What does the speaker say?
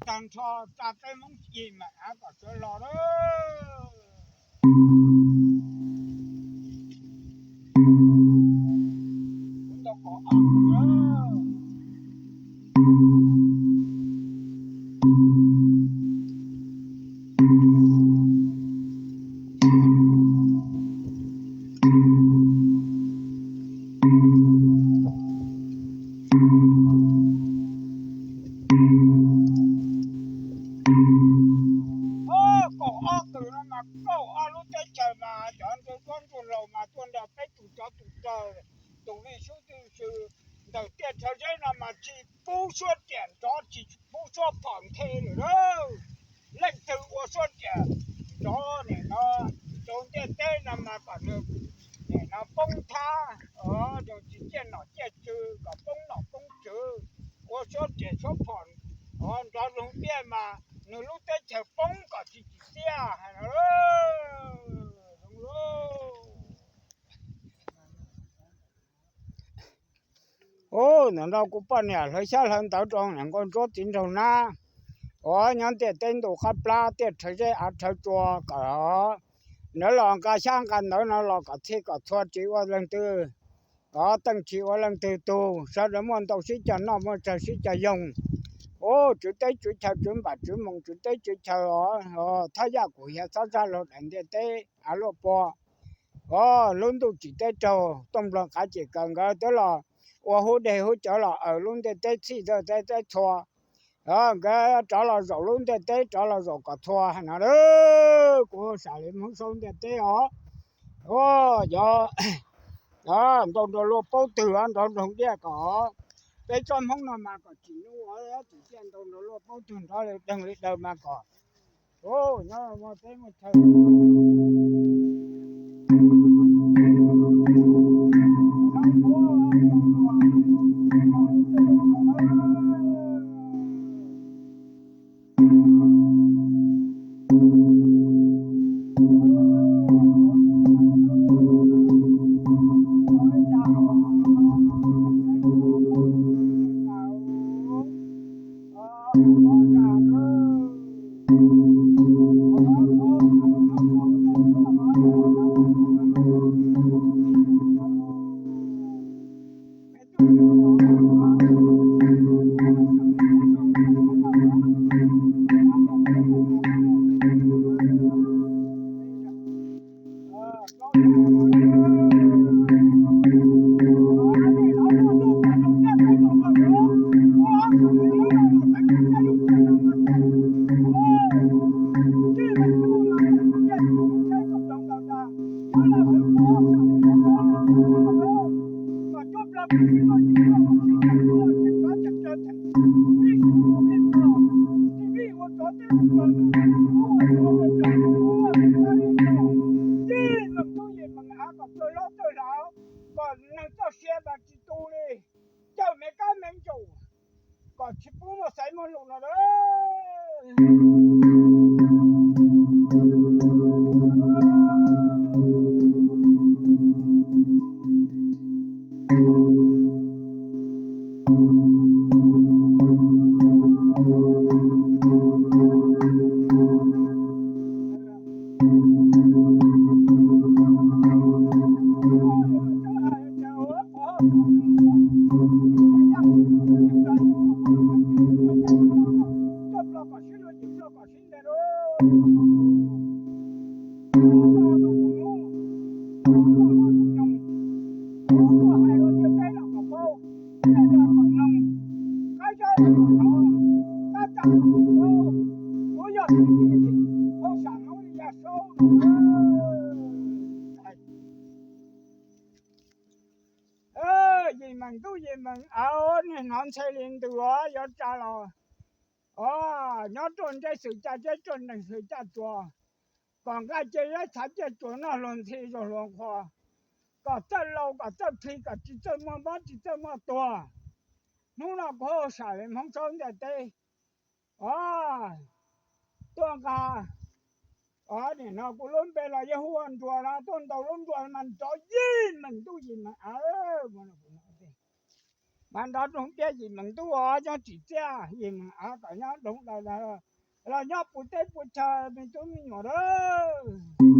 tag nrho, tsa peb Hmoob ib me av kom sawv los lawm. Ntau kaum ob lawm. Kaum ob tug no mas kaum ob lub teb chaws mas cov ntsug duab ntsug laus mas tuaj nrog peb tus tsov tus rog, tus vij sub tij sw ntawm tiaj rhawv zeb no mas tsis pub suab riam nrov, tsis pub suab phom nthe lawm. Leej twg ua suab riam nrov nim no rau ntiaj teb no mas kom nws nim no poob thab, rau tsis ciaj nom ciaj tswv, kom poob nom poob tswv, ua suab riam suab phom nrov zoo tiaj mas nws lub teb chaws poob kom tsis tsim txiaj hais no. Ub, ntawm no kuv poj niam hlawv xyab hlawv ntawv rau niam nkauj ntsuab txiv nraug nab uas nyob ntiaj teb ntuj qab plab tiaj rhawv zeb av rhawv tsua kom nws los nqa xyab nqa ntawv no los kom txhij kom txhua tsis ua leej twg, kom teej tsis ua leej twg tug, sawv daws muaj ntau sib cog noj muaj tsawg sib cog yoog. Ub, tswv teb tswv chaw tswv npam tswv moos tswv teb tswv chaw os, thab yaj kuv hiav txhob zaj laug daim ntiaj teb av luaj pua. Os, lub ntuj tsim teb raug tooj nplog qav cem kaws nkawd twb los ua hub deg hub cawv los aws lub ntiaj teb txhij teb txhua. Nkawd rov los zaum lub ntiaj teb rov los zaum kom txhua hais no. Kuv sam li Hmoob saub ntiaj teb os. Cov nrau nrog luaj paub twg nrov nroog diaj kom peb tsob Hmoob no mas kom tsim nyog tsim txiaj nrau nrog luaj paub twg nrov li deeg li daw mas kom nyob muaj teb muaj chaw. Kom neeg txoj sia mas tsis tu li, cawm me kab me ntsaum, kom tsis pub muaj xaiv muaj lus no lawm. Yim meem ntuj yim meem av, niaj hnov ntxhe li ntws os, yuav tsa los nyob ruaj ntseb xwm caj zeb, ruaj nrees xwm caj tsuas, kom nqaij ciaj zeb txhav ciaj tsuas, noj hluas ntxhi zoo hluas nqhua, kom txawj laus kom txawj plhis, kom tsis txawj muaj mob tsis txawj muaj tuag. Hnub no kuv hu sam li Hmoob saub ntiaj teb os, tuaj nqa, nim no kuv lub npe los yeej hu ua Nruas no, tuaj ntaus lub nruas mas nrov yim meem ntuj yim meem av. Mas nrov rooj tiab yim meem ntuj os, nyob tsim txiaj yim meem av kom nyob doog daws los nyob puv teb puv chaw me tub me nyuam lawm.